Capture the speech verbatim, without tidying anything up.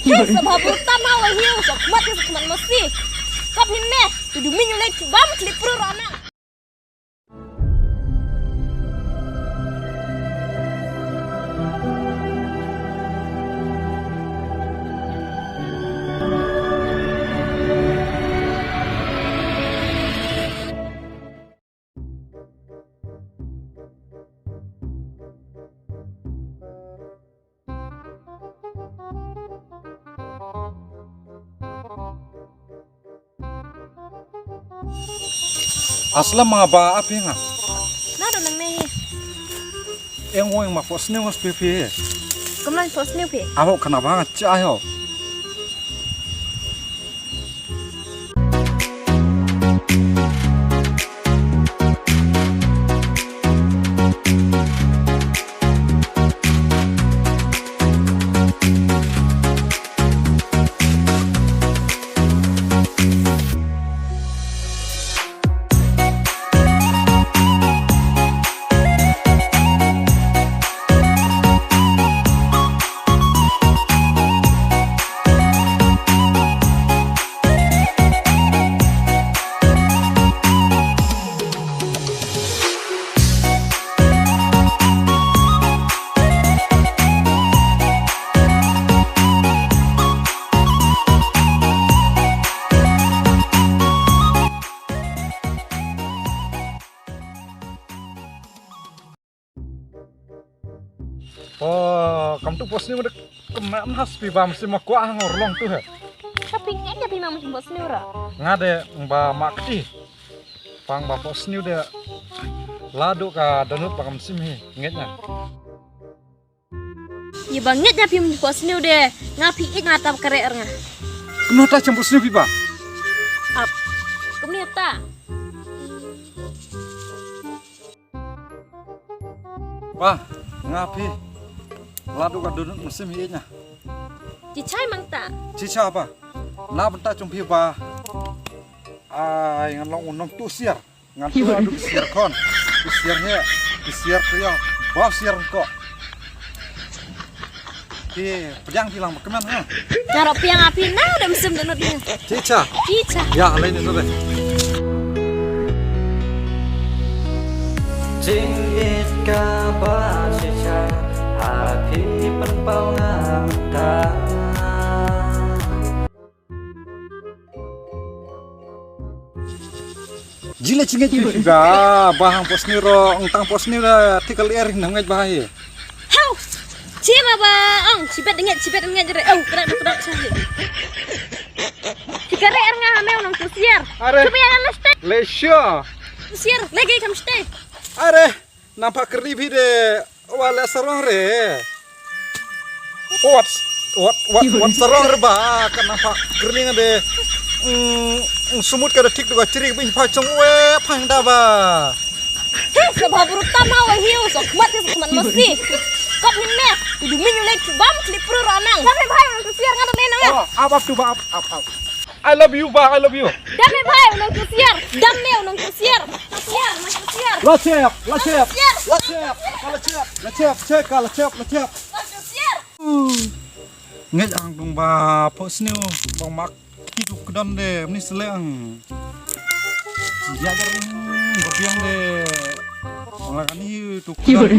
He, sa bha bru tam ha wa hiu, sa khmat, sa khmat masi. Kap hin me, tu du min u lek bam klip pru rana. Aslam ma ba aphi nga. Na do nang nei. Eng weng ma pos ni was pi pi. Kumlan pos ni pi. Abo kana ba nga cha yo. Oh, kam tu pos ni mede kemen has pi bam si ma kwah ngor long tu he. Tapi ngen ya pi mam pos ni ora. Nga de ba mak ti. Pang ba pos ni de ladu ka donut ba kam sim hi nget na. Ye ba nget ya pi mam pos ni de nga pi ik nga tap kare er nga. Keno ta chem pos ni pi ba. Ap. Kemni ta. Ba, nga phi. Ladu ka dunut musim hi nya. Chichai mang ta. Chicha ba. Na benta chung phi ba. Ai ngan long unong tu siar. Ngan tu adu siar kon. Tu siar he. Tu siar kriya. Ba siar ko. Phi pdiang phi lang ba kmen ha. Ngarok piang api na da mesum da nut dia. Chicha. Chicha. Ya, alai ni tu deh. Jingit ka ba chicha api penpau nga menta. Jile chinget ki ba ba hang posni ro ngtang posni da tikal er nang ngej ba ye. Hau. Chi ma ba ong chibet ngej chibet ngej re. Oh, krak krak sahi. Tikare er nga hameu nang tusier. Are. Cuma ya leste. Lesha. Tusier lagi kam ste. Are. Nampak kerli bi de. Wala sarong re. Wat wat wat wat sarong re ba kan nampak kerling de. Mm, sumut ka de tik tu ka chirik bin pha chong we phang da ba. He sa ba bru tam ha wa hiu sa khmat sa khmat masi. Kap hin me. Tu du min u lek bam klip pru ranang. Kap hin bhai nang tusier nga tu ne nang. Oh, ap ap tu ba ap ap ap. I love you ba, I love you. Dam me bhai, unang tusier. Dam me unang tusier. Tusier, unang tusier. La chep, la chep. Tusier. La chep. La chep, la chep, cheka la chep, la chep. Unang tusier. Ngej ang dong ba pok sniu bang mak ki tu kedan de mni seleng. Ya jar berbiang de. Bang la kani tu kedan.